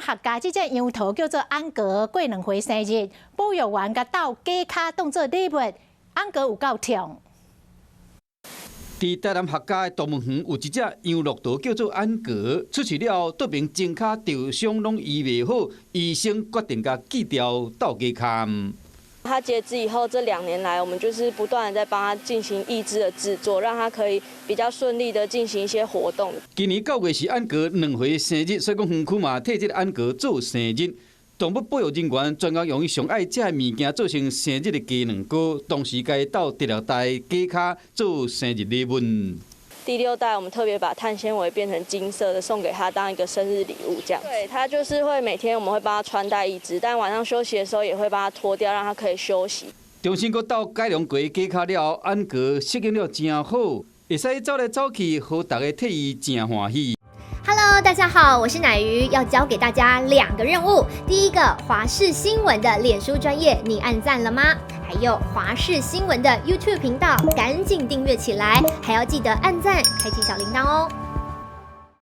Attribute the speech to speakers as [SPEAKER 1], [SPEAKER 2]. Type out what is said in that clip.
[SPEAKER 1] 講客家這隻羊駝叫做安哥，過2歲生日，保育員共鬥雞跤當做禮物，安哥有夠痛。
[SPEAKER 2] 佇台南客家的動物園有一隻羊駱駝叫做安哥，出世了後，倒爿前跤著傷攏醫袂好，醫生決定共锯掉鬥雞跤。
[SPEAKER 3] 他截肢以後這2年來，我們就是不斷的在幫他進行義肢的製作，讓他可以比較順利的進行一些活動。
[SPEAKER 2] 今年9月是安哥2歲生日，所以講園區嘛替這个安哥做生日。動物保育人員專工用伊上愛食的物件做成生日的雞卵糕，同時共伊鬥第六代雞跤做生日禮物。
[SPEAKER 3] 第六代，我們特別把碳纖維變成金色的，送給他當一個生日禮物，這樣。對，他就是會每天我們會幫他穿戴義肢，但晚上休息的時候也會幫他脫掉，讓他可以休息。
[SPEAKER 2] 重新閣鬥改良過雞跤了後，安哥適應了誠好，會使走來走去，予大家替伊誠歡喜。
[SPEAKER 4] Hello，大家好，我是奶魚，要交給大家兩個任務。第一個，華視新聞的臉書專頁，你按讚了嗎？還有華視新聞的 YouTube 頻道，趕緊訂閱起來，還要記得按讚，開啟小鈴鐺哦。